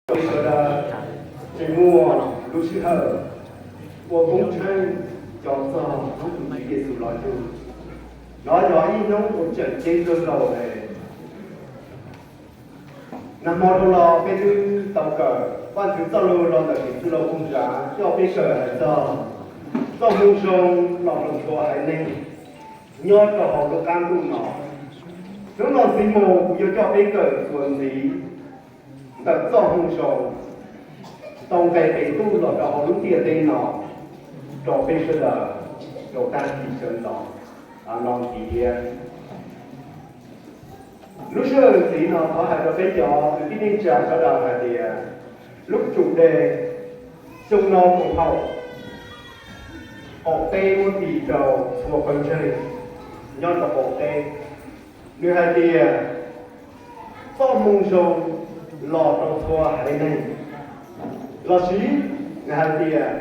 Peb sawv daws tseem muaj lub sij hawm ua koob tsheej coj txog hnub tus Tswv Yexus los yug. Nov yog ib hnub uas tseem ceeb kawg nkaus li. Nag hmo dhau los peb twb tau kawm Vajtswv txoj lus los ntawm Tim Txwj Laug Phooj Zam coj peb kawm hais txog txoj moo zoo los rau txhua haiv neeg nyob rau hauv lub qab ntuj no. Hnub no ntxiv mus kuv yuav coj peb kawm txuas ntxiv ntawm txoj moo zoo tau nqes Petus los rau hauv lub ntiaj teb no rau peb sawv daws rau tag kis sawv ntxov no ntxiv thiab. Lub sij hawm ntxiv no thov hais rau peb cov kwv tij neej tsa sawv daws hais tias lub tsum dej xyoo no tus haum qaum teb muab tis rau txhua pawg ntseeg nyob rau qaum teb. Nws hais tias txoj moo zoo los rau txhua haiv neeg, lossis nws hais tias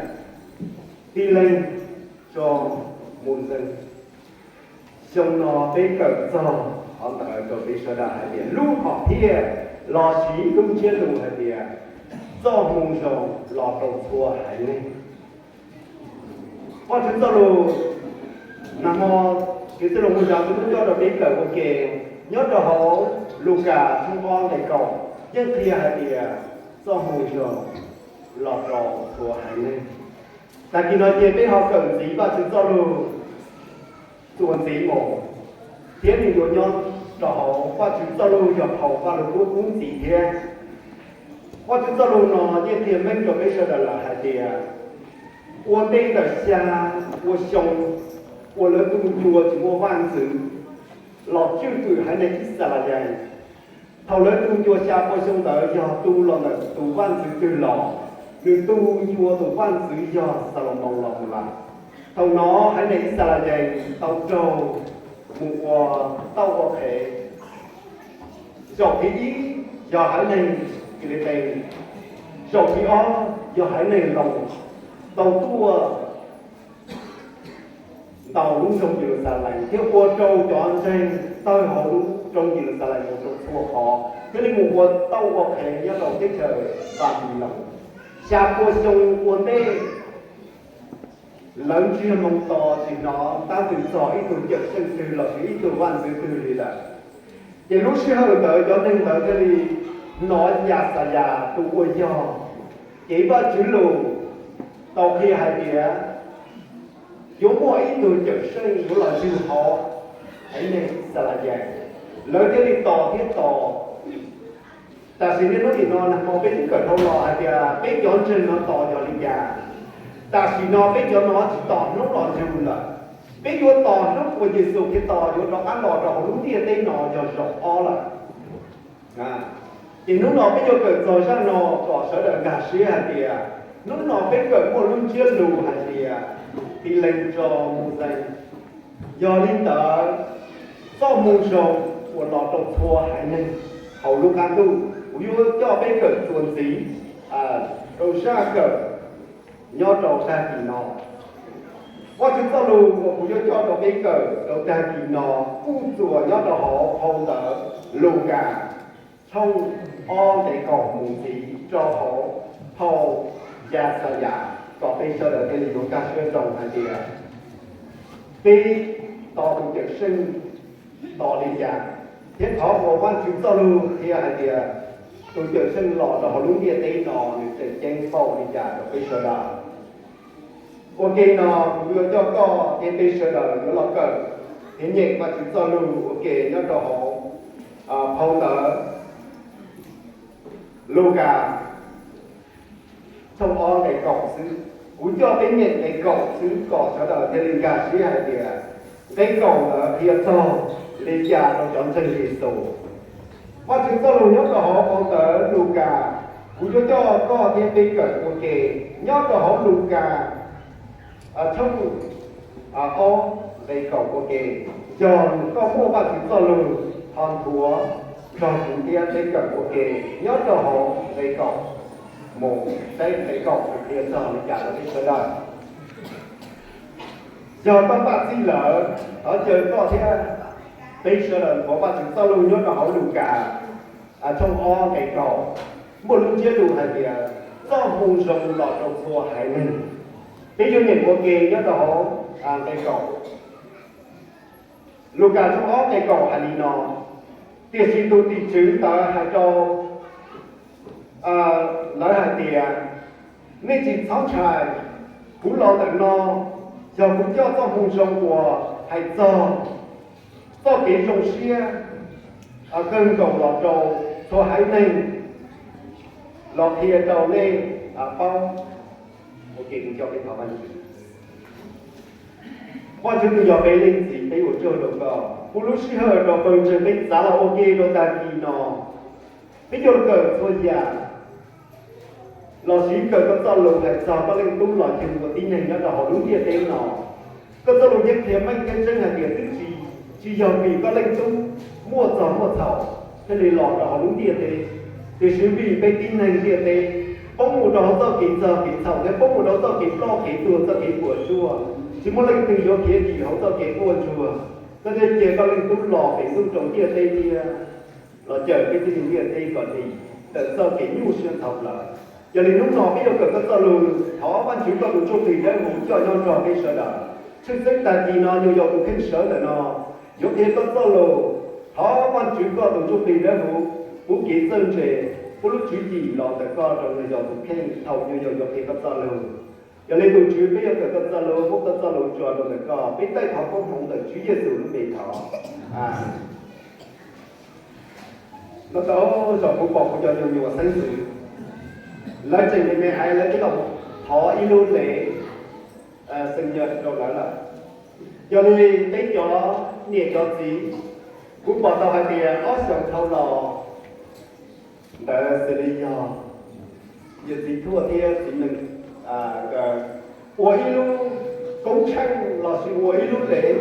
tij leej tso mus zeeg. Xyoo no peb kawm txog qhov ntawd rau peb sawv daws hais tias lub hom phiaj lossis lub ntsiab lus hais tias txoj moo zoo los rau txhua haiv neeg. Vajtswv txoj lus nag hmo Tim Txwj Laug Phooj Zam kuj coj rau peb kawm ua ke nyob rau hauv Lukas tshooj ob nqe kaum yeej qhia hais tias txoj moo zoo los rau txhua haiv neeg. Tag kis no ces peb ho kawm ntxiv Vajtswv txoj lus txuas ntxiv mus, thiab nws yuav nyob rau hauv Vajtswv txoj lus yog phau Vaj Lug Kub qub ntxiv thiab. Vajtswv txoj lus no yeej qhia meej rau peb sawv daws lawm hais tias ua ntej ntawm xya pua xyoo uas lawv tu ncua tsis muaj vaj ntxwv los tswj fwm haiv neeg Yixalayees. Thaum lawv tu ncua xya pua xyoo ntawd yog tu los ntawm tus vaj ntxwv twg los? Nws tu ncua tus vaj ntxwv yog Xalumoos los mus lawm. Thaum no haiv neeg Yixalayees tau raug mus ua tauj ua qhev. Zaum thib ib yog haiv neeg Kilipees, zaum thib ob yog haiv neeg Loos tau tuaj ntaus lub nroog Yeluxalees thiab ua rau cov ntseeg tawg hauv lub nroog Yeluxalees mus rau txhua qhov, thiaj li mus ua tauj ua qhev nyob rau teb chaws Npanpiloos. Xya pua xyoo ua ntej, lawv ntsiag moo to tsis hnov tab twg txog ib tug cawm seej twg lossis ib tug vaj ntxwv twg li lawm. Ces lub sij hawm ntawd cov neeg ntawd thiaj li hnov Yaxayas tus uas yog cev Vajtswv lus tau qhia hais tias yuav muaj ib tug cawm seej yuav los yug hauv haiv neeg Yixalayees. Lawv thiaj li tos thiab tos. Tam sim niaj hnub nim no nag hmo peb twb kawm dhau los hais tias peb cov ntseeg no tos yog li cas. Tam sim no peb cov no tsis tos hnub los yug lawm, peb yuav tos hnub uas Yexus Khetos yuav rov qab los rau hauv lub ntiaj teb no yog zaum ob lawm. Ces hnub no peb yuav kawm txog zaj no kom sawv daws nkag siab hais tias hnub no peb kawm muaj lub ntsiab lus hais tias tij leej tso mus zeeg. Yog li ntawd, txoj moo zoo uas los rau txhua haiv neeg hauv lub qab ntuj, kuv yuav coj peb kawm txuas ntxiv rau zaj kawm nyob rau tag kis no. Vajtswv txoj lus uas kuv yuav coj rau peb kawm rau tag kis no kuj txuas nyob rau hauv phau ntawv Lukas tshooj ob nqe kaum mus ntxiv rau hauv phau Yaxayas kom peb sawv daws thiaj li yuav nkag siab zoo hais tias peb tos tus Cawm Seej tos li cas, thiab qhov uas Vajtswv txoj lus qhia hais tias tus Cawm Seej los rau hauv lub ntiaj teb no nws tseem ceeb npaum li cas rau peb sawv daws. Ua ke no kuv yuav coj koj thiab peb sawv daws yuav los kawm thiab nyeem Vajtswv txoj lus ua ke nyob rau hauv phau ntawv Lukas tshooj ob nqe kaum xwb. Kuv coj peb nyeem nqe kaum xwb kom sawv daws thiaj li nkag siab hais tias nqe kaum ntawd qhia txog li cas rau cov ntseeg Yexus. Vajtswv txoj lus nyob rau hauv phau ntawv Lukas, kuv yuav coj koj thiab peb kawm ua ke nyob rau hauv Lukas tshooj ob nqe kaum ua ke. Yog koj muaj Vajtswv txoj lus, thov nthuav nrog kuv thiab peb kawm ua ke nyob rau hauv nqe kaum mus, saib nqe kaum qhia txog li cas rau peb sawv daws. Yog koj pab txij lawm, thov caw koj thiab peb sawv daws nthuav Vajtswv txoj lus nyob rau hauv Lukas tshooj ob nqe kaum. muaj lub ntsiab lus hais tias txoj moo zoo los rau txhua haiv neeg. Peb yuav nyeem ua ke nyob rau hauv nqe kaum, Lukas tshooj ob nqe kaum hais li no: Tiam sis tus tim tswv ntawd hais rau lawv hais tias, nej tsis txhob ntshai, kuv los ntawm no yog kuv coj txoj moo zoo uas hais txog txoj kev zoo siab kawg nkaus los rau txhua haiv neeg los qhia rau nej paub. Vajtswv tus yog peb leej txiv, peb ua tsaug rau koj. Kuv lub sij hawm rau pawg ntseeg peb txav los ua ke rau tag kis no, peb yuav kawm txhua yam los sis kawm koj txoj lus hais txog koj Leej Tub los yug ua tib neeg nyob rau hauv lub ntiaj teb no. Koj txoj lus yeej qhia meej qhia tseeb hais tias twb tsis, tsis yog vim koj Leej Tub muaj txog muaj txhaum thiaj li los rau hauv lub ntiaj teb, tiam sis vim peb tib neeg ntiaj teb poob mus rau hauv txoj kev txog kev txhaum thiab poob mus rau txoj kev ploj kev tuag txoj kev puas tsuaj, tsis muaj leej twg yuav khiav dim hauv txoj kev quaj ntsuag. Koj thiaj cia koj Leej Tub los pem ntuj rau ntiaj teb thiab los cawm peb tib neeg ntiaj teb kom dim ntawm txoj kev nyuaj siab txhaum lawm. Yog li hnub no peb yuav kawm koj txoj lus, thov Vajtswv koj tus Ntsuj Plig Dawb Huv coj nyob nrog peb sawv daws. Tshwj xeeb tag kis no nyuam yaus tus kheej sawv ntawm no yuav qhia koj txoj lus, thov Vajtswv koj tus Ntsuj Plig Dawb Huv pub kev txawj ntse, pub lub tswv yim los ntawm koj rau nyuam yaus tus kheej thaum nyuam yaus yuav qhia koj txoj lus. Yog li tus Tswv, peb yuav kawm koj txoj lus, muab koj txoj lus tso rau ntawm koj, peb taij thov koob hmoov ntawm Tswv Yexus lub npe thov. Amees. Nov tau zog kuv pom kuv cov nyuag nyuam xeeb ntxwv, lawv tseem me me ais lawv twb los thov ib lub lev xeem nyas rau lawv lawm. Yog li peb cov niam cov txiv, kuv pom tau hais tias ob xyoos dhau los ntawd xws li yog yawm txiv Thuaj thiab txiv Nees ua ib lub koob tsheej lossis ua ib lub lev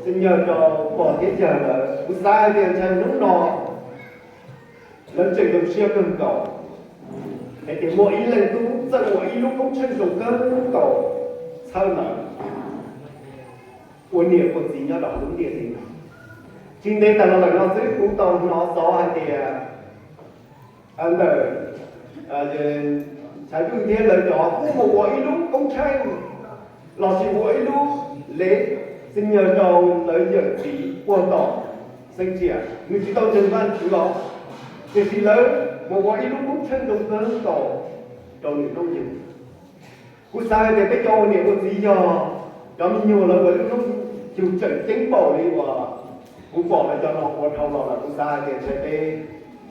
xeem nyas rau pog thiab yawg lawm. Kuv xav hais tias ntshai hnub no lawv tseem zoo siab kawg nkaus, hais tias muaj ib leej tub txawj ua ib lub koob tsheej zoo kawg nkaus txhawb lawv ua niam ua txiv nyob rau hauv lub ntiaj teb no. Tsis ntev tas los lawm no xwb kuv tau hnov xov hais tias ntawm Xaiv Vwj thiab lawv cov kuj mus ua ib lub koob tsheej lossis ua ib lub lev xeem nyas rau lawv yawm txiv puag tom xeeb tsia, nws tsis tau ntseeg Vajtswv os, tiam sis lawv mus ua ib lub koob tsheej zoo kawg nkaus rau nws hnub yug. Kuv xav hais tias peb cov ua niam ua txiv yog cov me nyuam lawv ua lub hnub yug tseem ceeb npaum li uas kuv pom lawv cov no ua dhau los lawm, kuv xav hais tias ntshe peb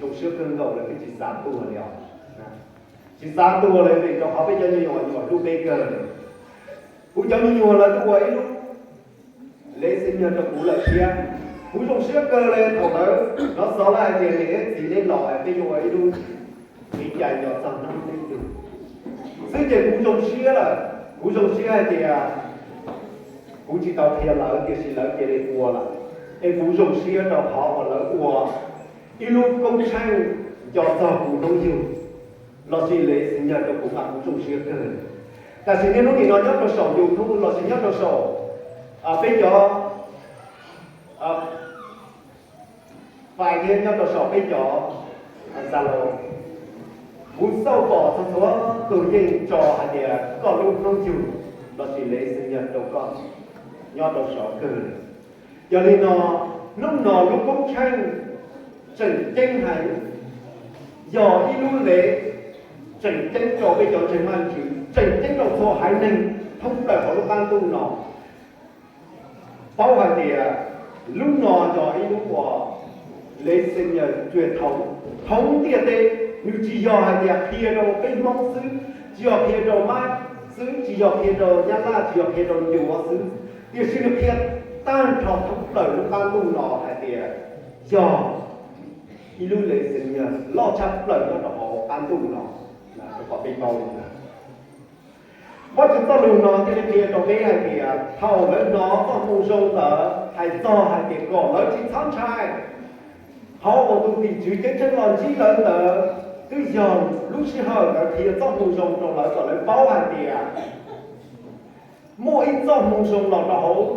zoo siab kawg nkaus lawm, peb tsis xav tuag li os. Tsis xav tuag li vim rau qhov peb cov me nyuam nyuam hlub peb kawg. Kuv cov me nyuam lawv twb ua ib lub lev xeem nyas rau kuv lawm thiab. Kuv zoo siab kawg li thaum lawv hnov xov lawv hais tias niam thiab txiv neb los peb yuav ua ib lub kev cai nco txog hnub neb yug xwb ces kuv zoo siab lawm. Kuv zoo siab hais tias kuv tsis tau qhia lawv tiam sis lawv cia li ua lawm, es kuv zoo siab rau qhov uas lawv ua ib lub koob tsheej nco txog kuv hnub yug lossis lev xeem nyas rau kuv mas kuv zoo siab kawg. Tam sim niaj hnub nim no nyob rau saum YouTube lossis nyob rau saum peb cov fais thiab nyob rau saum peb cov Zalo, kuv xauj pom txhua txhua tus yeej tso hais tias koj lub hnub yug lossis lev xeem nyas rau koj nyob rau saum kawg li. Yog li no, hnub no lub koob tsheej tseem ceeb heev, yog ib lub lev tseem ceeb rau peb cov ntseeg Vajtswv, tseem ceeb rau txhua haiv neeg thoob plaws hauv lub qab ntuj no. Paub hais tias lub no yog ib lub uas lev xeem nyas tsuas thaum thoob ntiaj teb, nws tsis yog hais tias qhia rau peb Hmoob xwb, tsis yog qhia rau Mab xwb, tsis yog qhia rau Nyab Laj, tsis yog qhia rau Ncuav xwb, tiam sis nws qhia tag nrho thoob plaws lub qab ntuj no hais tias yog ib lub lev xeem nyas loj tshaj plaws nyob rau hauv qab ntuj no, rau qhov peb paub li ntawd. Vajtswv txoj lus no thiaj li qhia rau peb hais tias thaum lawv hnov txoj moo zoo ntawd hais txog hais tias kom lawv tsis txhob ntshai, qhov uas tus tim tswv ceeb tsheej los ntsib lawv ntawd twb yog lub sij hawm ntawd qhia txoj moo zoo rau lawv kom lawv paub hais tias muaj ib txoj moo zoo los rau hauv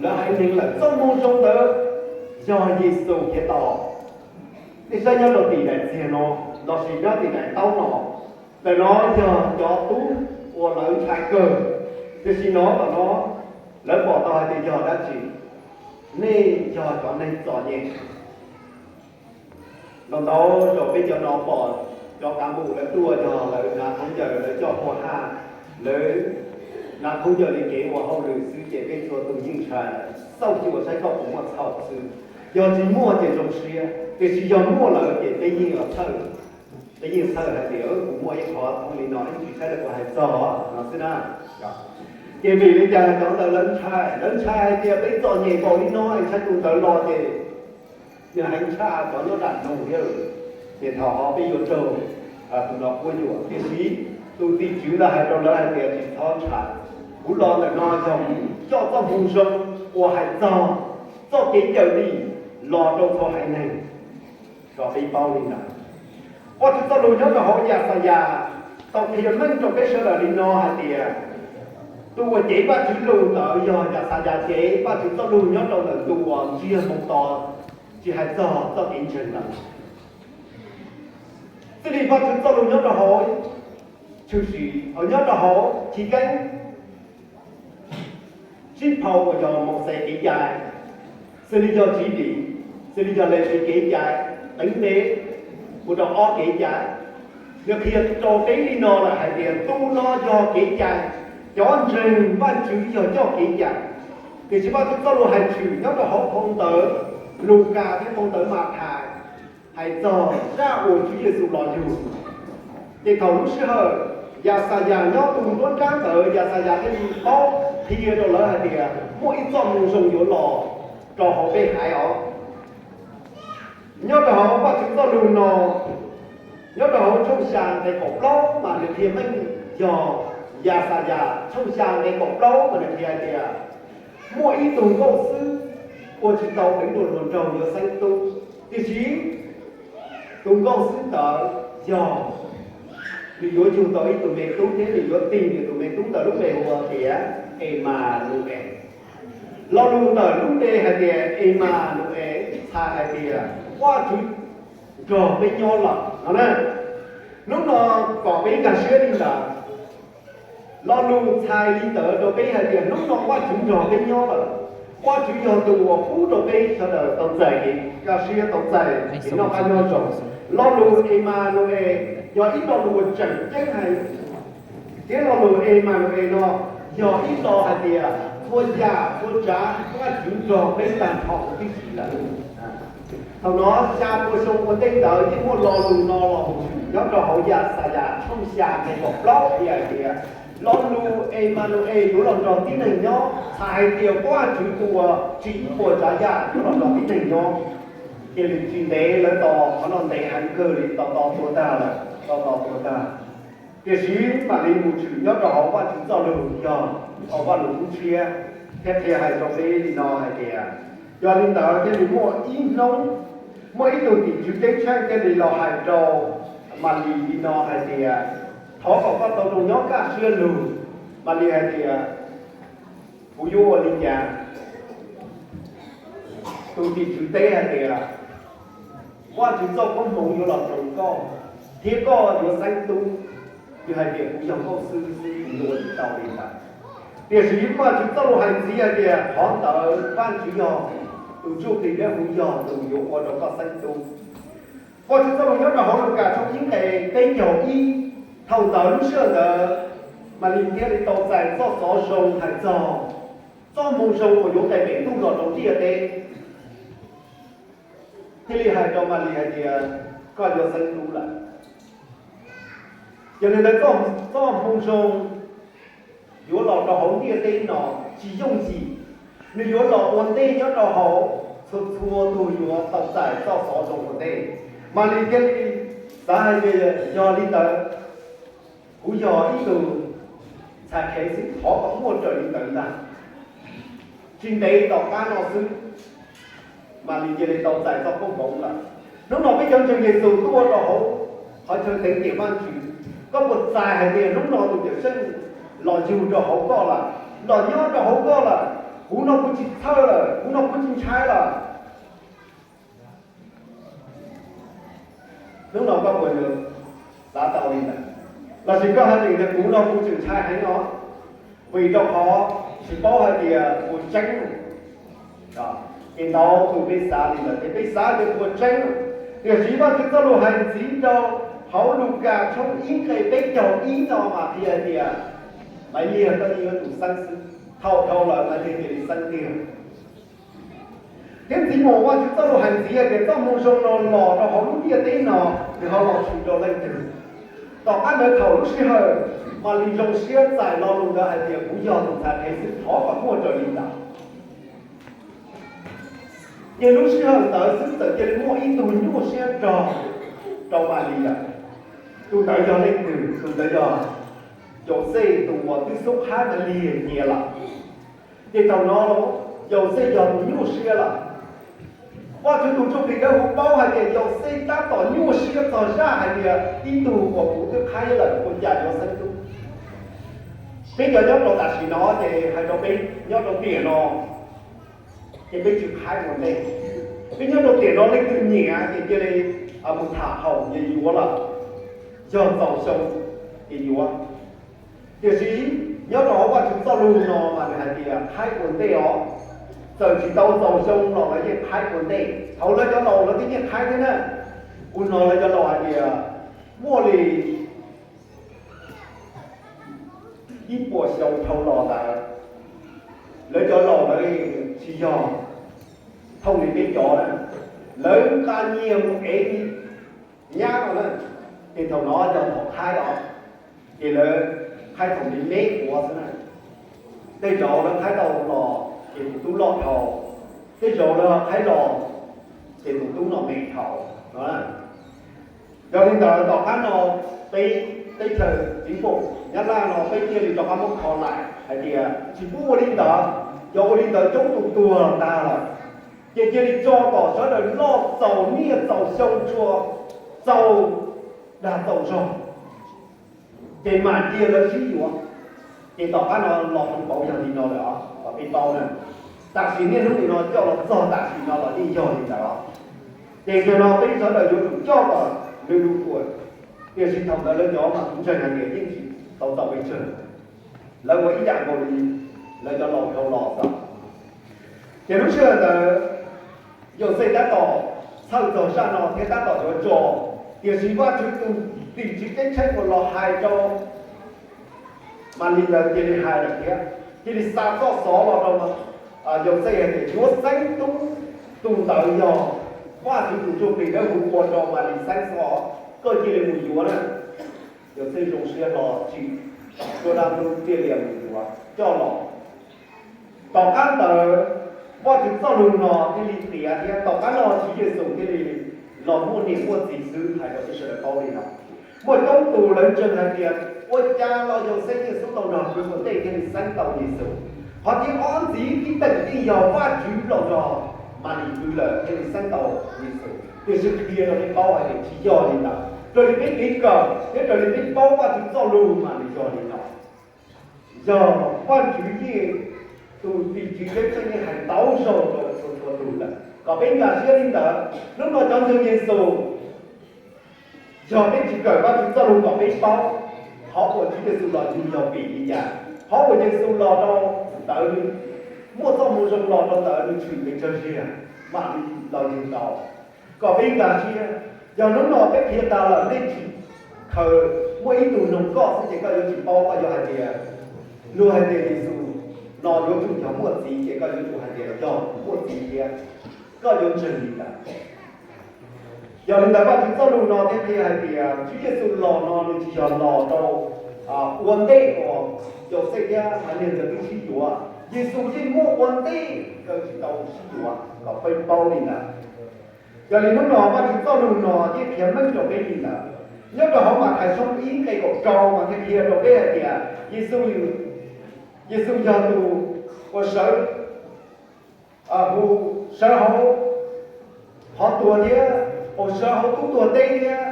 lawv haiv neeg lawm. Txoj moo zoo ntawd yog Yexus Khetos. Nej saib nyob rau tim daim txiag no, Los sis nyob tim daim ntaub no, ntawm no yog cov tub uas lawv ntshai kawg, tiam sis no tom no lawv pom tau hais tias yog dab tsi? Nej yog cov neeg txom nyem. Ntau ntau zaus peb cov no pom cov kav npum lawv tuaj yog lawv hnav khaub ncaws lawv coj pua haj, lawv hnav khaub ncaws li kev ua hauj lwm xwb ces peb txhua tus yeej ntshai, xauj xyuas saib koj puas muaj txhaum xwb. Yog tsis muaj ces zoo siab, tiam sis yog muaj lawm ces peb yeej txhawj, peb yeej txhawj hais tias kuv muaj ib qho thooj li no ib tsis saib lawv puas hais txog no xwb na. Ces vim li cas cov ntawd lawv ntshai, lawv ntshai hais tias peb txom nyem npaum li no es ntshai tus ntawd los ces nws heev tshaj cov nyob nram nroog thiab, ces thaum ho peb yuav raug tus no quab yuam. Tiam sis tus tim tswv ntawd hais rau lawv hais tias tsis txhob ntshai, kuv los ntawm no yog coj txoj moo zoo uas hais txog txoj kev cawm dim los rau txhua haiv neeg. Kom peb paub li ntawd, Vajtswv txoj lus nyob rau hauv Yaxayas tau qhia meej rau peb sawv daws li no hais tias tus uas cev Vajtswv lus ntawd yog Yaxayas cev Vajtswv txoj lus nyob rau ntawm tus uas ntsiag moo to, tsis hais txog txoj kev ntseeg lawm. Txij li Vajtswv txoj lus nyob rau hauv tshwm sim, nyob rau hauv Chiv Keeb tsib phau uas yog Mauxes kev cai, xws li yog Tswv Dim, xws li yog Levis kev cai, teev npe mus rau ob kev cai, nws qhia rau peb li no lawm hais tias tus no yog kev cai, cov ntseeg Vajtswv yog coj kev cai. Tiam sis Vajtswv txoj lus hais tshwm nyob rau hauv phau ntawv Lukas thiab phau ntawv Mathais hais txog zaj uas Tswv Yexus los yug. Ces thaum lub sij hawm Yaxayas nyob tus nruab nrab ntawd Yaxayas thiaj li paub qhia rau lawv hais tias muaj ib txoj moo zoo yuav los rau hauv peb haiv os. Nyob rau hauv Vajtswv txoj lus no, nyob rau hauv tshooj xya nqe kaum plaub mas nws qhia meej, yog Yaxayas tshooj xya nqe kaum plaub mas nws qhia hais tias muaj ib tug nkauj xwb ua tsis tau deev dua hluas nraug yuav xeeb tub, tiam sis tus nkauj xwb ntawd yog nws yuav yug tau ib tug me tub thiab nws yuav tis nws tus me tub ntawd lub npe hu ua tias Emanues. Lo lus ntawm lub npe hais tias Emanues txhais hais tias Vajtswv nrog peb nyob lawm no na. Hnub no kom peb nkag siab li ntawd. Lo lus txhais li ntawd rau peb hais tias hnub no Vajtswv nrog peb nyob lawm. Vajtswv yog tus uas pub rau peb sawv daws tau txais kev kaj siab, tau txais kev noj qab nyob zoo. Lo lus Emanues yog ib lo lus uas tseem ceeb heev, thiab lo lus Emanues no yog ib lo hais tias txhua yam txhua tsav Vajtswv nrog peb tag nrho huv tib si lawm. Thaum no xya pua xyoo ua ntej ntawd yeej muaj lo lus no los mus tshwm nyob rau hauv Yaxayas tshooj xya nqe kaum plaub qhia hais tias lo lus Emanues yuav los nrog tib neeg nyob txhais hais tias Vajtswv tus uas tsim ib puas tsav yam yuav los nrog tib neeg nyob. Ces lwm tsis ntev lawv tos qhov no ntev heev kawg li, tos tos tuag tag lawm, tos tos tuag tag. Tiam sis mam li mus tshwm nyob rau hauv Vajtswv txoj lus yog hauv Vajluskub Tshiab thiab qhia hais rau peb li no hais tias, yog li ntawd thiaj li muaj ib hnub, muaj ib tug tim tswv ceeb tsheej thiaj li los hais rau Malis li no hais tias, thov kom koj tau zoo nyob kaj siab lug. Malis hais tias, kuv yuav ua li cas? Tus tim tswv teb hais tias, Vajtswv txoj koob hmoov yuav los roos koj, thiab koj yuav xeeb tub. Nws hais tias, kuv yog nkauj xwb xwb, kuv yuav ua tsis tau li ntawd. Tiam sis Vajtswv txoj lus hais ntxiv hais tias, qhov ntawd Vajtswv yog tus ntsuj plig dawb huv, yog tus yuav ua rau koj xeeb tub. Vajtswv txoj lus nyob rau hauv Lukas tshooj ib nqe peb caug ib, thaum ntawd lub sij hawm ntawd Malis thiaj li tau txais txoj xov zoo hais txog txoj moo zoo uas yuav nqes pem ntuj los rau ntiaj teb. Thiaj li hais rau Malis hais tias, koj yuav xeeb tub lawm. Yog li ntawd txoj moo zoo yuav los rau hauv ntiaj teb no tsis yooj yim, nws yuav los ua ntej nyob rau hauv, txhua txhua tus yuav tau txais txoj xov zoo ua ntej. Malis thiaj li xav hais tias, yog li ntawd kuv yog ib tug ntxhais qhev xwb, thov kom muaj raws li ntawd ntag. Tsis ntev tom qab no xwb, Malis cia li tau txais txoj koob hmoov lawm. Hnub no peb cov ntseeg Yexus tuaj rau hauv qhov chaw teev tiam Vajtswv, koj puas txais hais tias hnub no tus Cawmseej los yug rau hauv koj lawm, los nyob rau hauv koj lawm? Kuv no kuv tsis txhawj lawm, kuv no kuv tsis ntshai lawm. Hnub no koj puas xav tau li ntawd? Lossis koj hais tias kuv no kuv tseem ntshai heev no, vim rau qhov tsis paub hais tias puas tseeb. Ces ntau tus peb xav li ntawd ces peb xav tias puas tseeb. Tiam sis Vajtswv txoj lus hais ntxiv rau hauv Lukas tshooj ib nqe peb caug ib no mas qhia hais tias Maivliag koj yeej yuav tsum xeeb xwb. Thaum dhau lawm Maivliag cia li xeeb tiag. Thiab ntxiv mus Vajtswv txoj lus hais ntxiv hais tias txoj moo zoo no los rau hauv lub ntiaj teb no, nws ho los tshwm rau leej twg? Tom qab ntawd thaum lub sij hawm Malis zoo siab txais lo lus ntawd hais tias kuv yog tus ntxhais dhev xwb, thov kom muaj raws li ntawd. Ces lub sij hawm ntawd xwb txawm cia li muaj ib tug nyuaj siab rog rau Malis lawm. Tus ntawd yog leej twg? Tus ntawd yog Yauxej tus uas twb xub qhab Malis nyias lawm. Ces thaum no Yauxej yog tus nyuaj siab lawm. Vajtswv tus Ntsuj Plig Dawb Huv paub hais tias Yauxej tab tom nyuaj siab txog zaj hais tias ib tug uas kuv twb qhaib lawm ua cas yuav xeeb tub. Peb cov nyob rau tam sim no ces hais rau peb nyob rau tiam no, ces peb tsis qhaib ua ntej. Peb nyob rau tiam no leej twg nyiam ces cia li mus tham haum ces yuav lawm, yog txaus xyoo ces yuav. Tiam sis nyob rau hauv Vajtswv txoj lus no mas nws hais tias qhaib ua ntej os. Txawm tsis tau txaus xyoo los lawv yeej qhaib ua ntej. Thaum lawv cov laus lawv twb yeej qhaib thiab na. Ua no lawv cov laus hais tias muaj li ib puas xyoo dhau los ntawd, lawv cov laus lawv tsis yog thooj li peb cov na, lawv nqa nyias mus ev nyab no na. Ces thaum no yog thaum qhaib os, ces lawv qhaib thaum li me ua xwb na. Tej zaum lawv qhaib tau los ces tus tub loj dhau, tej zaum lawv qhaib los ces tus tub no me dhau no. Yog li ntawd tom qab no peb teb chaws txiv pum Nyab Laj no peb thiaj li rov qab muab kho lais hais tias tsis pub ua li ntawd, yog ua li ntawd coob tus tuag tag lawm. Ces cia li tso kom sawv daws loj txaus niaj txaus xyoo tshua, txaus dag txaus zog, ces mam cia lawv sib yuav. Ces tom qab no los hauv paus yog li no lawm os, kom peb paub na. Tam sim niaj hnub nim no coj los txog tam sim no los yeej yog li ntawd os. Ces yog no peb sawv daws yuav tsum coj kom nws lus kuam. Tiam sis thaum ntawd lawv cov mas kuv ntseeg hais tias yeej tsis tau txaus pes tsawg, lawv ua ib yam nkaus li lawv cov laus dhau los xwb. Ces lub sij hawm ntawd Yauxej tab tom txhawj txog zaj no thiab tab tom yuav tso, tiam sis Vajtswv tus tim tswv ceeb tsheej uas los hais rau Malis ntawd cia li hais lawm thiab, cia li xa txoj xov los rau Yauxej hais tias yuav xeeb tub, tus ntawd yog Vajtswv tus Ntsuj Plig Dawb Huv ua rau Malis xeeb xwb, koj cia li mus yuav na. Yauxej zoo siab los tsim suab dab ntub thiaj li mus yuav coj los. Tom qab ntawd Vajtswv txoj lus no thiaj li tiav thiab tom qab no Tswv Yexus thiaj li los muaj niam muaj txiv xwb, hais rau peb sawv daws paub li no. Muaj coob tus lawv ntseeg hais tias ua cas los Yauxej thiaj xub tau nrog kwv ua ntej thiaj li xeeb tau Yexus. Qhov thib ob ntxiv tib teem yeej yog Vajtswv los nrog Malis kwv lawm thiaj li xeeb tau Yexus. Tiam sis qhia rau peb paub hais tias tsis yog li ntawd. Raws li peb kev kawm thiab raws li peb paub Vajtswv txoj lus mas nws yog li no. Yog Vajtswv yeej, tus tim tswv ceeb tsheej yeej hais ntau zaus rau txhua txhua tus lawm kom peb nkag siab li ntawd. Hnub no cov ntseeg Yexus, yog peb tsis kawm Vajtswv txoj lus kom peb paub qhov uas Tswv Yexus los yug yog vim li cas, qhov uas Yexus los rau ntawd, muaj txoj moo zoo los rau ntawd nws tshwm pes tsawg ziag mam li los yug tau, kom peb nkag siab. Yog hnub no peb qhia tas lawm nej tsis khaws, muaj ib tug noog koj xwb ces koj yuav tsis paub, koj yuav hais tias, luag hais tias Yexus no yuav tsum yog muaj txiv ces koj yuav tsum hais tias yog muaj txiv thiab, koj yuav ntseeg li ntawd. Yog li ntawd Vajtswv txoj lus no thiaj qhia hais tias Tswv Yexus los no nws tsis yog los rau ua ntej uas Yauxej thiab Malis nkawd twb sib yuav. Yexus yeej muaj ua ntej nkawd tsis tau sib yuav kom peb paub li ntawd. Yog li hnub no Vajtswv txoj lus no yeej qhia meej rau peb li ntawd. Nyob rau hauv Mathais tshooj ib nqe kaum rau mas thiaj qhia rau peb hais tias Yexus, Yexus yog tus uas sawv hu, sawv hauv qhov tuag thiab uas sawv hauv tub tuag teb thiab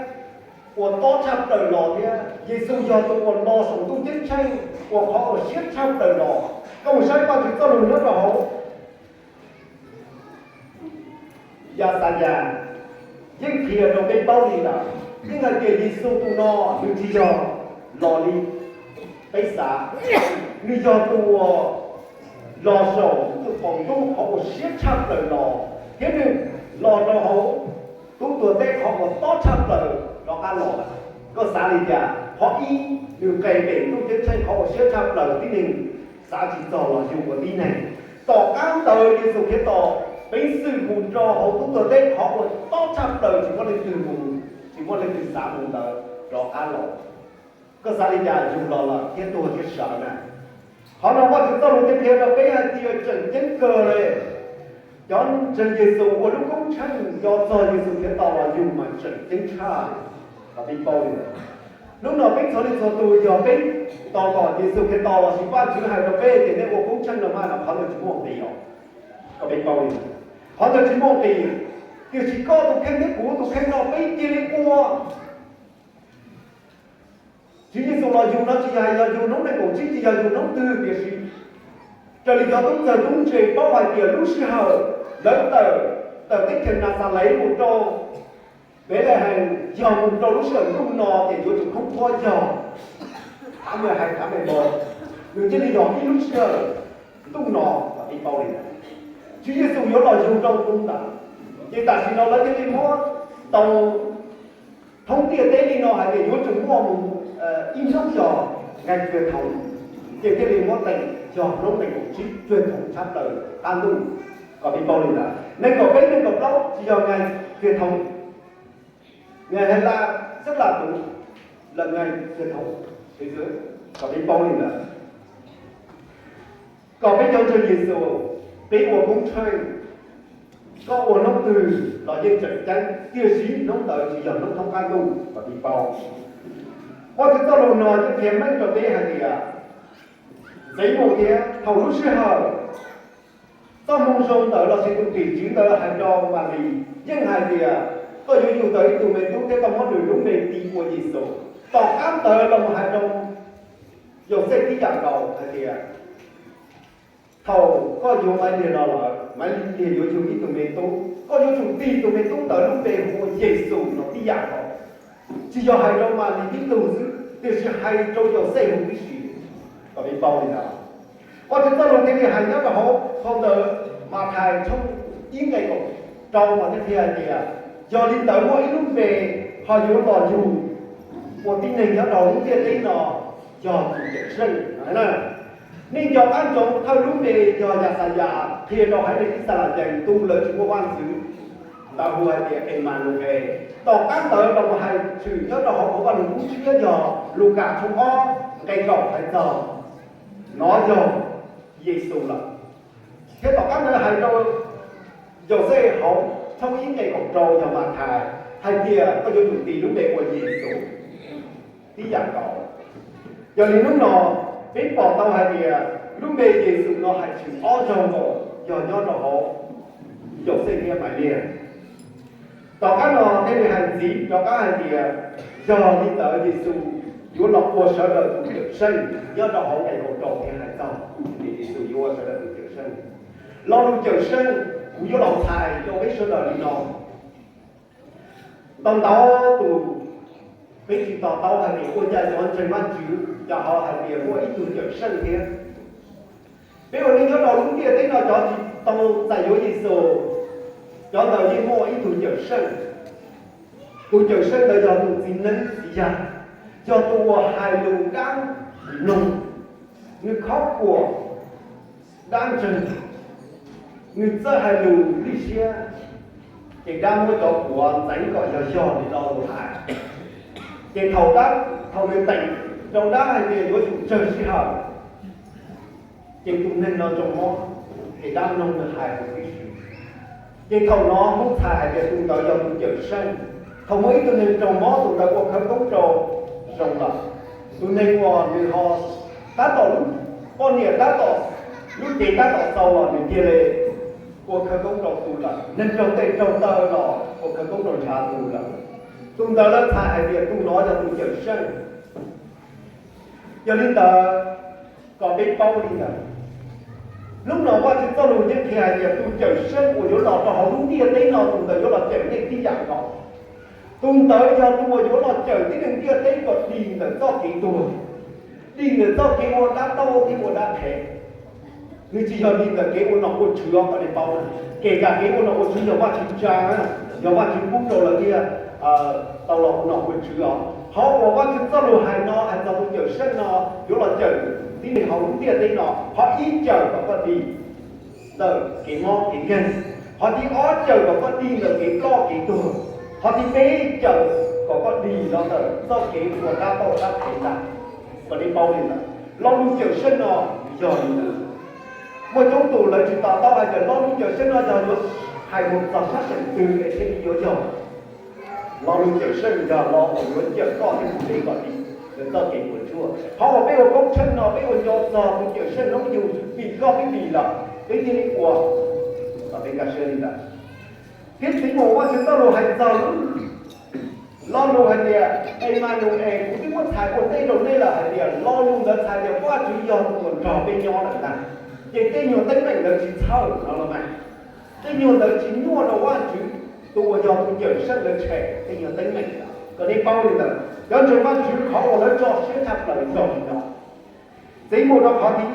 uas tob tshaj plaws los thiab. Yexus yog tus uas los saum ntuj ceeb tsheej uas qhov uas siab tshaj plaws los. Koj mus saib Vajtswv txoj lus nyob rau hauv Yaxayas yeej qhia rau peb paub li ntawd. Yeej hais tias Yexus tus no nws tsis yog los li peb xav, nws yog tus uas los saum tus paus ntub qhov uas siab tshaj plaws los, thiab nws los rau hauv tub tuag teb qhov uas tob tshaj plaws rov qab los lawm. Koj xav li cas? Qhov ib, nws nqes pem ntuj ceeb tsheej qhov uas siab tshaj plaws tib neeg xav tsis txog los yug ua tib neeg. Tom qab ntawd Yexus Khetos peev xwm mus rau hauv tub tuag teb qhov uas tob tshaj plaws tsis muaj leej twg mus, tsis muaj leej twg xav mus ntawd rov qab los. Koj xav li cas? Yug los lawm thiab tuag thiab sawv na. Qhov no Vajtswv txoj lus thiaj qhia rau peb hais tias tseem ceeb kawg li. Cov ntseeg Yexus ua lub koob tsheej nco txog Yexus Khetos los yug mas tseem ceeb tshaj. Kom peb paub li ntawd. Hnub no peb txhua leej txhua tus yog peb tos kom Yexus Khetos los sis Vajtswv hais rau peb tias nej ua koob tsheej no mas no qhov ntawd tsis muaj nqis os. Kom peb paub li ntawd. Qhov ntawd tsis muaj nqis, tiam sis koj tus kheej thiab kuv tus kheej no peb cia li ua. Tswv Yexus los yug no tsis yog yog yug hnub nees nkaum tsib, tsis yog yug hnub twg, tiam sis raws li cov tub ntxawg tub ntse paub hais tias lub sij hawm lawv tawm, tawm teb chaws Naxales mus rau Npelehees yog mus rau lub sij hawm ntuj no ces yuav tsum khoob khuab yog, thav me hais thav me los, nws thiaj li yog ib lub sij hawm ntuj no. Kom peb paub li ntawd. Tswv Yexus yuav los yug rau ntu ntawd, ces tam sim no lawv thiaj li muab tau thoob ntiaj teb li no hais tias yuav tsum muaj mus ib hnub yog nqe tsuag thoom, ces thiaj li muab teem yog hnub nees nkaum tsib tsuag thoom tshaj plaws qab ntuj. Kom peb paub li ntawd, nees nkaum peb nees nkaum plaub tsis yog nqe tsuag thoom, nqe hais laj xab laj tus lawm nqe tsuag thoom, kom peb paub li ntawd. Kom peb cov ntseeg Yexus, peb ua koob tsheej, koj ua hnub twg los yeej tseem ceeb, tiam sis hnub ntawd tsis yog hnub thoob qab ntuj. Kom peb paub, Vajtswv txoj lus no yeej qhia meej rau peb hais tias, Ntxeev Muas thiab, thaum lub sij hawm txoj moo zoo ntawd los sis tus tim tswv ntawd hais rau Malis yeej hais tias, koj yuav yug tau ib tug me tub thiab koj muab nws lub npe tis ua Yexus. Tom qab ntawd los mus hais rau Yauxej tib yam nkaus hais tias, thaum koj yuav Malis los lawm, Malis yuav yug ib tug me tub, koj yuav tsum tis tus me tub ntawd lub npe hu ua Yexus no tib yam nkaus. Tsis yog hais rau Malis tib tug xwb, tiam sis hais rau Yauxej huv tib si. Kom peb paub li ntawd. Vajtswv txoj lus thiaj li hais nyob rau hauv phau ntawv Mathais tshooj ib nqe kaum rau mas thiaj qhia hais tias, yog li ntawd muaj ib lub npe ho yuav los yug ua tib neeg nyob rau lub ntiaj teb no, yog tus Cawmseej. Nej nco qab ntsoov thawj lub npe yog Yaxayas qhia rau haiv neeg Yixalayees tus lawv tsis muaj vaj ntxwv, ntawd hu hais tias Emanues. Tom qab ntawd los mus hais tshwm nyob rau hauv phau Vaj Lug Kub Tshiab yog Lukas tshooj ob nqe kaum hais txog, nov yog Yexus lawm. Thiab tom qab ntawd hais rau Yauxej hauv tshooj ib nqe kaum rau yog Mathais hais tias koj yuav tsum tis lub npe ua Yexus tib yam nkaus. Yog li hnub no peb pom tau hais tias lub npe Yexus no hais tshwm ob zaug nkaus yog nyob rau hauv Yauxej thiab Malis. Tom qab no thiaj li hais ntxiv rov qab hais tias, yog li ntawd Yexus yuav los ua sawv daws tus Cawmseej. Nyob rau hauv nqe kaum rau thiaj hais txog tias Yexus yuav ua sawv daws tus Cawmseej. Lo lus Cawmseej, kuv yuav los txhais rau peb sawv daws li no. Ntau ntau tus peb tsis to taub hais tias ua cas cov ntseeg Vajtswv cov ho hais tias muaj ib tug Cawmseej thiab. Peb ua neej nyob rau lub ntiaj teb no cov tsis tau txais yuav Yexus, cov ntawd yeej muaj ib tug Cawmseej. Tus Cawmseej ntawd yog tus txiv neeb txiv yaig, yog tus uas hais lus dab mloog, nws khaub kuam dab ntseeg, nws txawj hais lus lij siab, ces dab muab cov kuav ntxeev kom yog yog li lo lus hais. Ces thaum dab, thaum nws teem rau dab hais tias yuav tsum tsawg sij hawm, ces tus neeg no raug mob, ces dab mloog nws hais huv tib si. Ces thaum no Hmoob txhais hais tias tus ntawd yog tus Cawmseej. Thaum muaj ib tug neeg raug mob, tus ntawd ua khawv koob rau zoo lawm. Tus neeg uas nws ho tab tom lub poj niam tab tom, lub cev tab tom txaus los nws cia li ua khawv koob rau tus lawm. Neeg raug tes raug taw los ua khawv koob rau ntshav tus lawm. Tus ntawd lawv txhais hais tias tus no yog tus Cawmseej. Yog li ntawd, kom peb paub li ntawd. Hnub no Vajtswv txoj lus yeej qhia hais tias tus Cawmseej uas yuav los rau hauv lub ntiaj teb no tus ntawd yuav los cawm nej tib yam nkaus. Tus ntawd yog tus uas yuav los cawm tib neeg ntiaj teb kom dim ntawm txoj kev tuag, dim ntawm txoj kev ua dab tauj thiab ua dab qhev. Nws tsis yog dim ntawm kev ua nom ua tswv os, kom nej paub na. Kể cả kev ua nom ua tswv yog Vajtswv tsa, yog Vajtswv pub rau lawv thiaj tau los ua nom ua tswv os. Qhov uas Vajtswv txoj lus hais no hais txog tus Cawmseej no yuav los cawm tib neeg hauv lub ntiaj teb no, qhov ib cawm kom koj dim ntawm kev mob kev nkeeg, qhov thib ob cawm kom koj dim ntawm kev ploj kev tuag, qhov thib peb cawm kom koj dim los ntawm txoj kev ua dab tauj dab qhev ntag. Kom nej paub li ntawd, lo lus Cawmseej no yog li ntawd. Muaj coob tus lawv tsis to taub hais tias lo lus Cawmseej no yog yuav hais mus txog sab seem twg es thiaj li yuav yog. Lo lus Cawmseej yog lo uas yuav cawm koj thiab kuv kom dim ntawm txoj kev puas tsuaj. Qhov uas peb ua koob tsheej no peb ua nco txog tus Cawmseej hnub yug vim koj thiab vim lawm peb thiaj li ua. Kom peb nkag siab li ntawd. Thiab txiv mus Vajtswv txoj lus hais txog lo lus hais tias Emanu-es, kuv twb muab txhais ua ntej rau nej lawm hais tias lo lus ntawd txhais tias Vajtswv yog tus uas nrog peb nyob lawm ntag. Ces tej nyuag teeb meem ntawd tsis txhawj no los mas, tej nyuag ntawd tsis nyuaj rau Vajtswv tus uas yog tus Cawmseej ntawd tshem tej nyuag teeb meem ntawd. Kom nej paub li ntawd, cov ntseeg Vajtswv qhov uas lawv tso siab tshaj plaws yog li no. Txiv mus rau qhov thib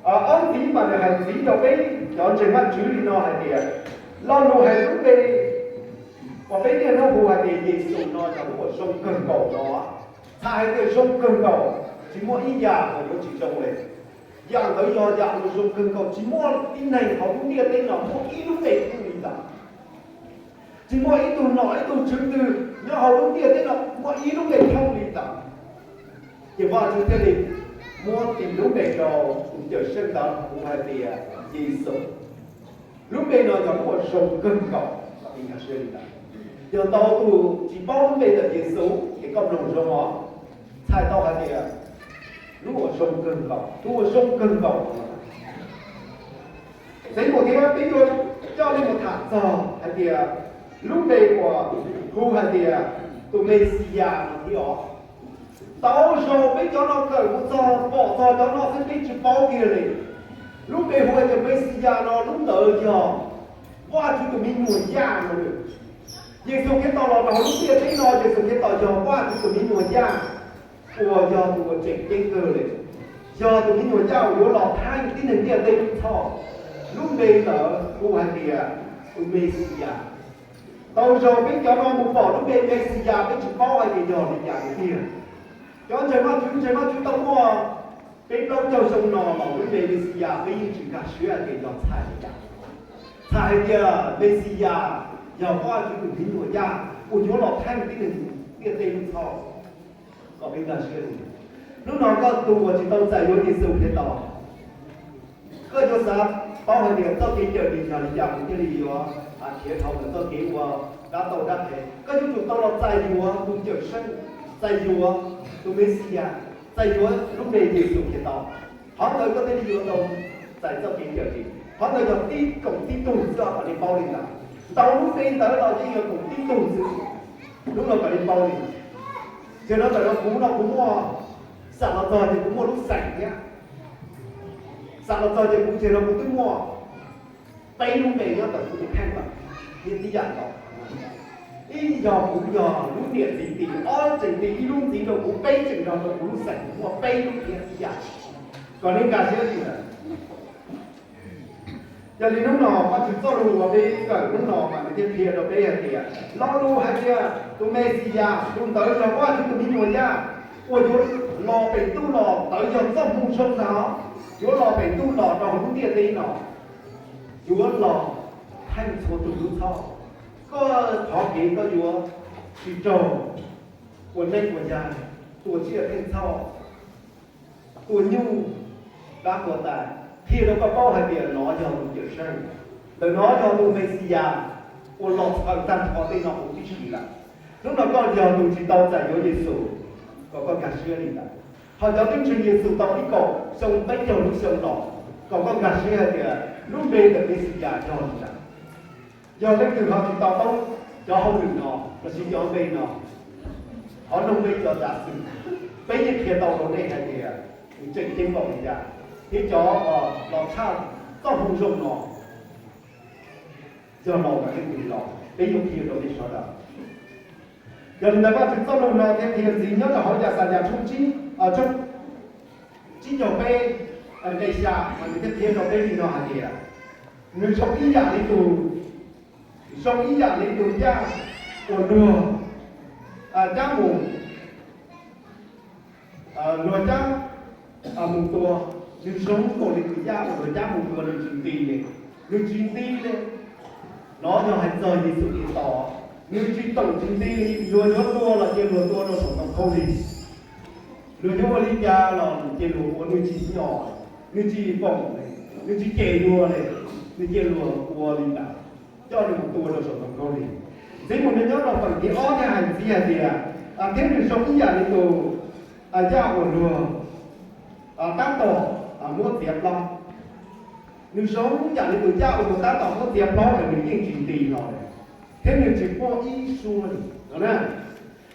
ob ntxiv mas nws hais ntxiv rau peb cov ntseeg Vajtswv li no hais tias lo lus hais lub npe uas peb niaj hnub hu hais tias Yexus no yog lub uas zoo kawg nkaus no. Txhais hais tias zoo kawg nkaus, tsis muaj ib yam uas yuav tsis zoo li. Yam ntawd yog yam uas zoo kawg nkaus, tsis muaj tib neeg hauv lub ntiaj teb no muaj ib lub npe thooj li ntawd. Tsis muaj ib tug nom ib tug tswv twg nyob hauv lub ntiaj teb no muaj ib lub npe thooj li ntawd. Ces Vajtswv thiaj li muab tis lub npe rau tus Cawmseej ntawd hu hais tias Yexus. Lub npe no yog lub uas zoo kawg nkaus. Yog ntau tus tsis paub lub npe ntawm Yexus ces koj mloog zoo os, txhais tau hais tias lub uas zoo kawg nkaus, lub uas zoo kawg nkaus. Txiv mus thiab peb yuav coj nej mus tham txog hais tias lub npe uas hu hais tias tus Mexiyas no thiab os. Tau zaum peb cov no kawm mus txog pom txog cov no xwb peb tsis paub kiag li. Lub npe hu hais tias Mexiyas no lub ntawd yog Vajtswv tus me nyuam yaj no. Yexus Khetos los rau hauv lub ntiaj teb no, Yexus Khetos yog Vajtswv tus me nyuam yaj uas yog tus uas tseem ceeb kawg li, yog tus me nyuam yaj uas yuav los thaij tib neeg ntiaj teb lub txhoj. Lub npe ntawd hu hais tias tus Mexiyas. Tau zaum peb cov no mus pom lub npe Mexiyas peb tsis paub hais tias yog li cas tiag. Cov ntseeg Vajtswv, ntseeg Vajtswv tau muaj peb plaub caug xyoo no los lub npe Mexiyas peb yeej tsis nkag siab hais tias yog txhais li cas. Txhais hais tias Mexiyas yog Vajtswv tus me nyuam yaj uas yuav los thaij tib neeg ntiaj teb lub txhoj. Kom peb nkag siab li. Hnub no koj tus uas tsis tau txais yuav Yexus Khetos, koj yuav xav paub hais tias txoj kev cawm dim yog li cas kuv thiaj li yuav khiav dhau ntawm txoj kev ua dab tauj dab qhev. Koj yuav tsum tau los txais yuav tus Cawmseej, txais yuav tus Mexiyas, txais yuav lub npe Yexus Khetos. Qhov ntawd koj thiaj li yuav tau txais txoj kev cawm dim. Qhov ntawd yog tib koom tib tug xwb os, kom nej paub li ntawd. Ntau lub npe ntawd los yeej yog koom tib tug xwb. Hnub no kom nej paub li ntawd. Ces no ntawm no kuv no kuv muaj, xam los txog ces kuv muaj lub xeem thiab. Xam los txog ces kuv ces no kuv twb muaj peb lub npe nyob ntawm kuv tus kheej lawm, thiab tib yam nkaus. Ib yog kuv yog lub niam txiv tis, ob tseem tis ib lub ntxiv rau kuv, peb tseem nrog rau kuv lub xeem, kuv muaj peb lub thiab tib yam. Kom nej nkag siab li ntawd. Yog li hnub no Vajtswv txoj lus uas peb kawm hnub no mas nws thiaj qhia rau peb hais tias lo lus hais tias tus Mexiyas tus ntawd yog Vajtswv tus me nyuam yaj uas yuav los pem ntuj los, ntawd yog txoj moo zoo ntag, yuav los pem ntuj los rau hauv lub ntiaj teb no, yuav los theej txhua tus lub txhoj. Koj qhov kev koj yuav tsis raug ua neej ua yaig, tua tsiaj theej txhoj, tua nyuj, dab tua tais, qhia rau koj paub hais tias nov yog tus Cawmseej, ntawm no yog tus Mexiyas uas los txhaws tag nrho tej no huv tib si lawm. Hnub no koj yog tus tsis tau txais yuav Yexus, kom koj nkag siab li ntawd. Ho cov twb ntseeg Yexus tau ib kaum xyoo peb caug lub xyoo los, kom koj nkag siab hais tias lub npe ntawm Mexiyas yog li ntawd. Yog leej twg ho tsis to taub cov hauj lwm no lossis cov npe no, thov noog peb cov tav xwm, peb yeej qhia tau rau nej hais tias nws tseem ceeb npaum li cas, thiab cov los tshaj txoj moo zoo no yog los ntawm leej twg los, peb yuav qhia rau nej sawv daws. Yog li ntawd Vajtswv txoj lus no thiaj qhia ntxiv nyob rau hauv Yaxayas tshooj tsib, tshooj tsib caug peb, nqe xya, mas nws thiaj qhia rau peb li no hais tias nws zoo ib yam li tus, zoo ib yam li tus yaj uas luag cab mus, luag cab mus tua. Nws zoo nkaus li tus yaj uas luag cab mus tua, nws tsis nti li, nws tsis nti li. Nov yog hais txog Yexus Khetos, nws tsis toom tsis nti li, luag yuav tua los cia luag tua rau saum ntoo khaub lig. Luag yuav ua li cas los cia luag ua, nws tsis nyom, nws tsis foom, nws tsis cem luag li, nws cia luag ua li ntawd, coj nws mus tua rau saum ntoo khaub lig. Ntxiv mus nws nyob rau feem thib ob thiaj hais ntxiv hais tias, thiab nws zoo ib yam li tus yaj uas luag tab tom muab txiav plaub. Nws zoo ib yam li tus yaj uas luag tab tom muab txiav plaub es nws yeej tsis nti hlo li, thiab nws tsis quaj ib suab li no na.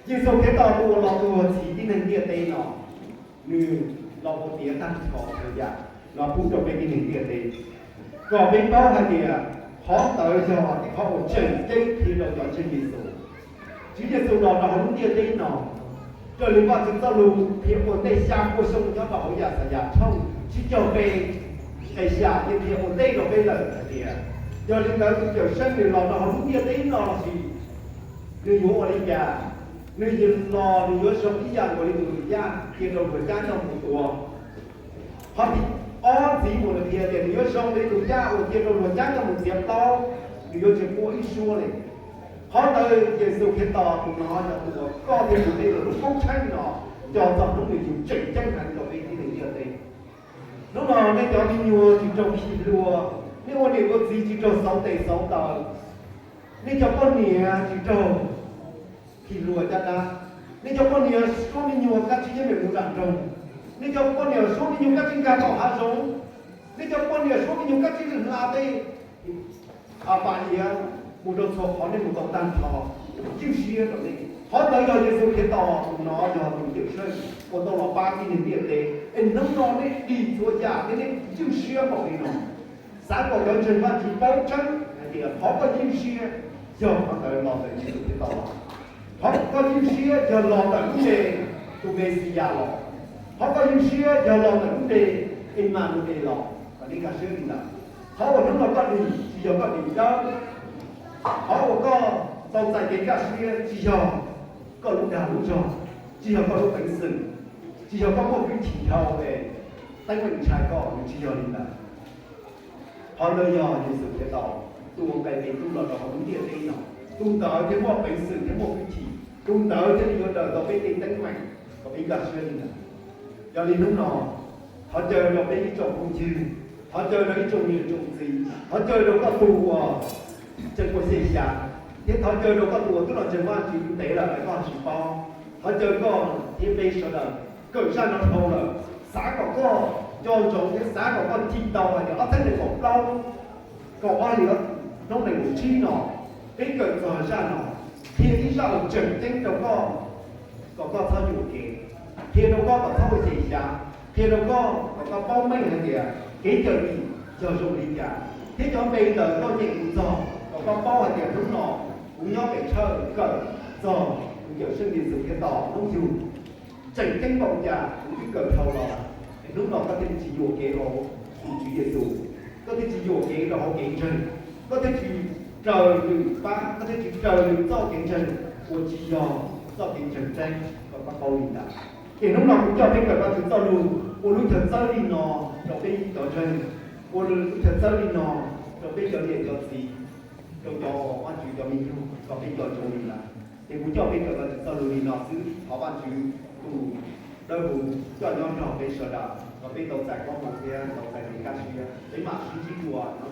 Yexus Khetos tus uas los tuag txhiv tib neeg ntiaj teb no, nws los ua tiav tag nrho txhua yam no pub rau peb tib neeg ntiaj teb, kom peb paub hais tias qhov ntawd yog ib qhov uas tseem ceeb qhia rau cov ntseeg Yexus. Tswv Yexus los rau hauv lub ntiaj teb no, raws li Vajtswv txoj lus qhia ua ntej xya puas xyoo nyob rau hauv Yaxayas tshooj tsib caug peb, nqe xya yeej qhia ua ntej rau peb lawm hais tias, yog li ntawd tus Cawmseej nws los rau hauv lub ntiaj teb no los sis nws yuav ua li cas? Nws los nws yuav zoo ib yam nkaus li tus yaj cia rau luag cab coj mus tua. Qhov thib ob ntxiv mus nws qhia tias nws yuav zoo li tus yaj uas cia rau luag cab coj mus txiav plaub, nws yuav tsis quaj ib suab li. Qhov ntawd Yexus Khetos tus no yog tus uas koj thiab kuv tej lub koob tsheej no nco txog hnub nws yug tseem ceeb heev rau peb tib neeg ntiaj teb. Hnub no nej cov me nyuam tsis raug khi hlua, nej ua niam ua txiv tsis raug xauv tes xauv taw, nej cov poj niam tsis raug khi hlua caj dab, nej cov poj niam suab me nyuam kav tsij yeej meem mus nram nroog, nej cov poj niam suab me nyuam kav tsij nkag tom hav zoov, nej cov poj niam suab me nyuam kav tsij hla tej pas iav mus rau txhua qhov nej mus tau tag nrho. Ywj siab rau nej. Qhov ntawd yog Yexus Khetos tus no yog tus Cawmseej uas tau los pab tib neeg ntiaj teb, es hnub no nej dim txhua yam thiab nej ywj siab npaum li no. Xav kom cov ntseeg Vajtswv paub tseeb hais tias qhov koj ywj siab yog qhov ntawd los ntawm Yexus Khetos los. Qhov koj ywj siab yog los ntawm lub npe tus Mexiyas los. Qhov koj ywj siab yog los ntawm lub npe Enmanues los. Kom nej nkag siab li ntawd. Qhov uas hnub no koj dim tsis yog koj dim dawb, qhov uas koj tau txais kev kaj siab tsis yog koj lub dag lub zog, tsis yog koj lub peev xwm, tsis yog koj muaj hwj chim dhau es teeb meem ntshai koj, nws tsis yog li ntawd. Qhov ntawd yog Yexus Khetos tus uas nqes tes tub los rau hauv lub ntiaj teb no, tus ntawd thiaj muaj peev xwm thiab muaj hwj chim, tus ntawd thiaj li yuav daws tau peb tej teeb meem kom peb nkag siab li ntawd. Yog li hnub no, thov caw rau peb ib tsoom phooj ywg, thov caw rau ib tsoom niam tsoom txiv, thov caw rau koj tus uas tseem ua xyem xyav, thiab thov caw rau koj tus uas twb los ntseeg Vajtswv ntev lawm es koj tsis paub. Thov caw koj thiab peb sawv daws kawm zaj no dhau lawm, xav kom koj nco ntsoov thiab xav kom koj cim tau hais tias ob txhiab nees nkaum plaub, kaum ob hli hnub nees nkaum tsib no, peb kawm txog zaj no, qhia ib zaj uas tseem ceeb rau koj, kom koj txhob yuam kev, qhia rau koj kom txhob ua xyem xyav, qhia rau koj kom koj paub meej hais tias kev cawm dim yog zoo li cas, thiab cov npe ntawd koj nyeem mus txog kom koj paub hais tias hnub no kuv nyob pem tshawj kawm txog tus Cawmseej Yexus Khetos hnub yug. Tseem ceeb npaum cas kuv twb kawm dhau los, es hnub no koj thiaj li tsis yuam kev hauv tus Tswv Yexus, koj thiaj tsis yuam kev rau hauv kev ntseeg, koj thiaj tsis raws nws pab, koj thiaj tsis raws nws txoj kev ntseeg uas tsis yog txoj kev ntseeg tseeb kom koj paub li ntawd. Ces hnub no kuv coj peb kawm Vajtswv txoj lus ua lub chaw txawb li no rau peb cov ntseeg, ua lub chaw txawb li no rau peb cov niam cov txiv, rau cov Vajtswv cov me nyuam kom peb nco ntsoov li ntawd. Ces kuv coj peb kawm Vajtswv txoj lus li no xwb, thov Vajtswv tus dawb huv coj nyob nrog peb sawv daws kom peb tau txais koob hmoov thiab tau txais kev kaj siab. Peb mam sib ntsib dua no.